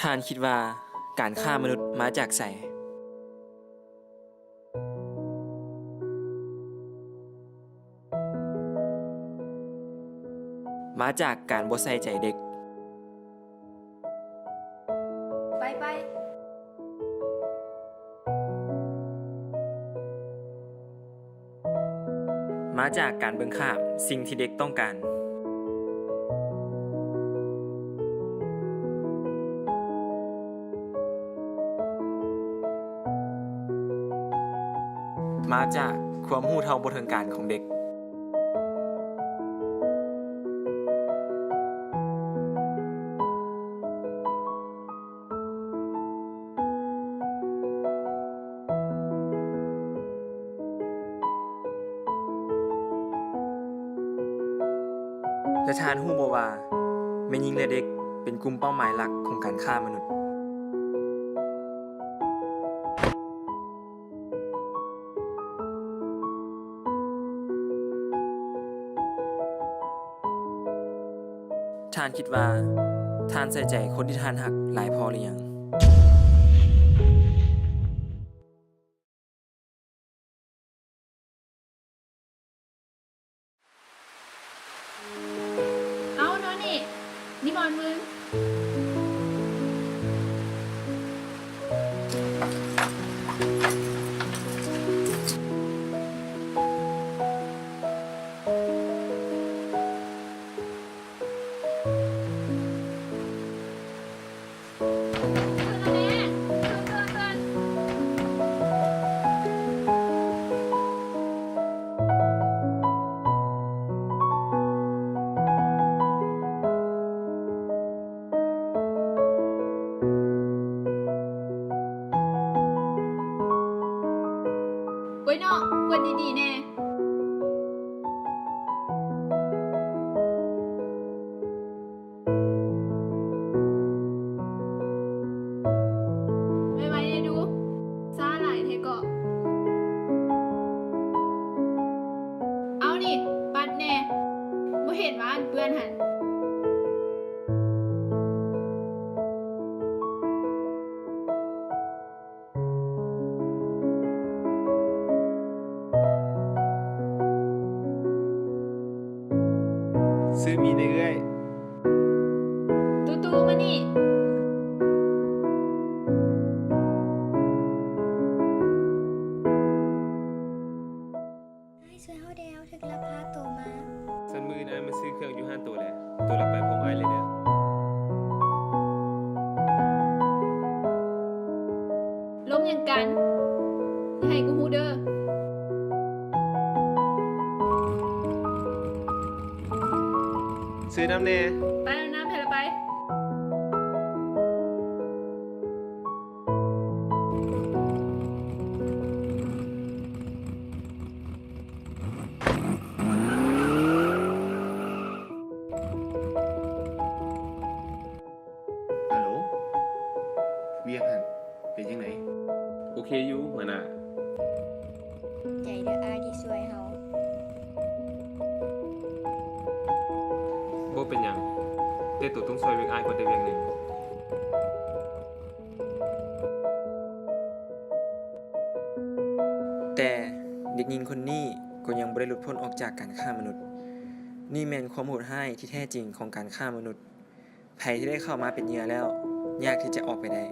ທ່ານຄິດວ່າການຄ້າມະນຸດມາຈາກໃສ? ມາຈາກການບໍ່ໃສ່ໃຈເດັກ. ໄປ, ໄປ. ມາຈາກການເບິ່ງຂ້າມສິ່ງທີ່ເດັກຕ້ອງການ. ມາຈາກຄວາມຮູ້ເທົ່າບໍ່ເຖິງການຂອງເດັກ. ແລະ ທ່ານຮູ້ບໍ່ວ່າ ແມ່ຍິງ ແລະ ເດັກ ເປັນກຸ່ມເປົ້າໝາຍຫຼັກຂອງການຄ້າມະນຸດ? ທ່ານຄິດວ່າ ທ່ານໃສ່ໃຈຄົນທີ່ທ່ານຮັກຫຼາຍພໍຫຼືຍັງ? ເອົາ ໂນນີ້ ນີ້ບ່ອນມຶງ. ໂອ້ຍເນາະ ກວດດີໆແດ່. ໄວໆແດ່ດູ ຊ້າຫຼາຍແທ້ເກາະ. ເອົານີ້ ປັດແດ່ ບໍ່ເຫັນວ່າອັນເປື້ອນຫັ້ນ. ຊື້ໝີ່ແດ່ເອື້ອຍ. ຕູ້ໆ ມານີ້. ອ້າຍ ຊ່ວຍເຮົາແດ່ ເຮົາຖືກລັກພາໂຕມາ. ຊັ້ນມື້ອື່ນອ້າຍມາຊື້ເຄື່ອງຢູ່ຮ້ານໂຕແຫຼະ. ໂຕລັກໄປພ້ອມອ້າຍເລີຍເດີ້. ລົມຫຍັງກັນ? ຢ່າໃຫ້ກູຮູ້ເດີ້. ຊື້ນຳແດ່. ໄປແລ້ວນະ ໃຜລະໄປ. ຮາໂຫຼ ວຽກຫັ້ນເປັນຈັ່ງໃດ? ໂອເຄຢູ່ ຫົວໜ້າ. ໃຈເດີ້ອ້າຍທີ່ຊ່ວຍເຮົາ. ບໍ່ເປັນຫຍັງ, ແຕ່ໂຕຕ້ອງຊ່ອຍວຽກອ້າຍກ່ອນໄດ້ວຽກໜຶ່ງ. ແຕ່ເດັກຍິງຄົນນີ້ກໍຍັງບໍ່ໄດ້ຫຼຸດພົ້ນອອກຈາກການຄ້າມະນຸດ. ນີ້ແມ່ນຄວາມໂຫດຮ້າຍທີ່ແທ້ຈິງຂອງການຄ້າມະນຸດ. ໃຜທີ່ໄດ້ເຂົ້າມາເປັນເຫຍື່ອແລ້ວ ຍາກທີ່ຈະອອກໄປໄດ້.